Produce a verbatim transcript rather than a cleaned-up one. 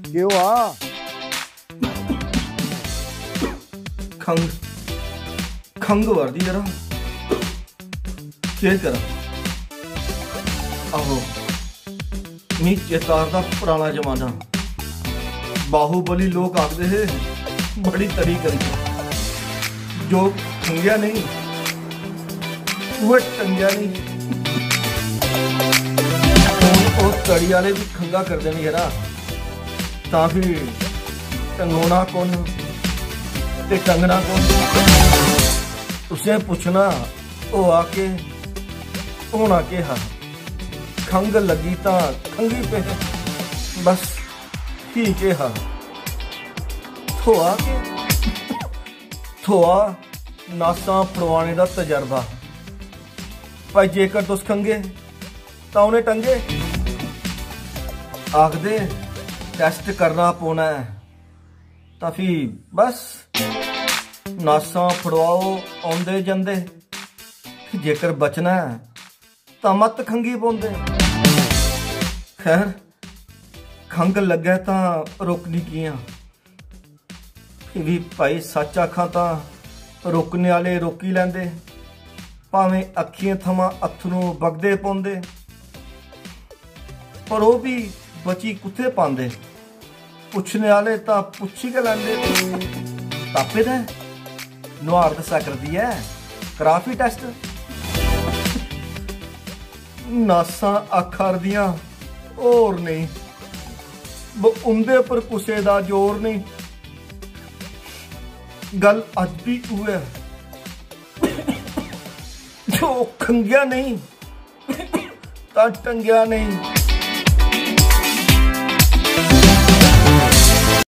केह् होआ? खंघ, खंघ वरदी यरा, केह् करां? आहो, मी चेता आंदा पराना जमाना। बाहुबली लोक आखदे हे, बड़ी तरी करी। जो खंघेआ नेईं, उ'ऐ टंगेआ नेईं। हून ओह् तरी आह्ले बी खंघा करदे न यरा, तां फ्ही टंगोना कु'न ते टंगना कु'न? तुसें पुच्छना, होआ केह्, होना केह् हा? खंघ लग्गी तां खंघी पे, बस, फ्ही केह् हा? थ्होआ केह्? थ्होआ नासां फड़ोआने दा तजर्बा। भाई, जेकर तुस खंघे तां उ'नें टंगे। आखदे टैस्ट करना पौना ऐ, तां फ्ही बस नासां फड़ोआओ औंदे जंदे। जेकर बचना ऐ तां मत खंघी पौंदे। खैर, खंघ लग्गै तां रोकनी कि'यां? फ्ही बी भाई, सच्च आखां तां रोकने आह्ले रोकी लैंदे, भामें अक्खियें थमां अत्थरूं बगदे पौंदे, पर ओह् बी बची कुत्थै पांदे? पुच्छने आह्ले तां पुच्छी गै लैंदे। तापे दा ऐ? नुहार दस्सा करदी ऐ, करा फ्ही टैस्ट। नासां आखा 'रदियां होर नेईं, ब-, उं'दे पर कुसै दा जोर नेईं। गल्ल अज्ज बी उ'ऐ, जो खंघेआ नेईं तां टंगेआ नेईं।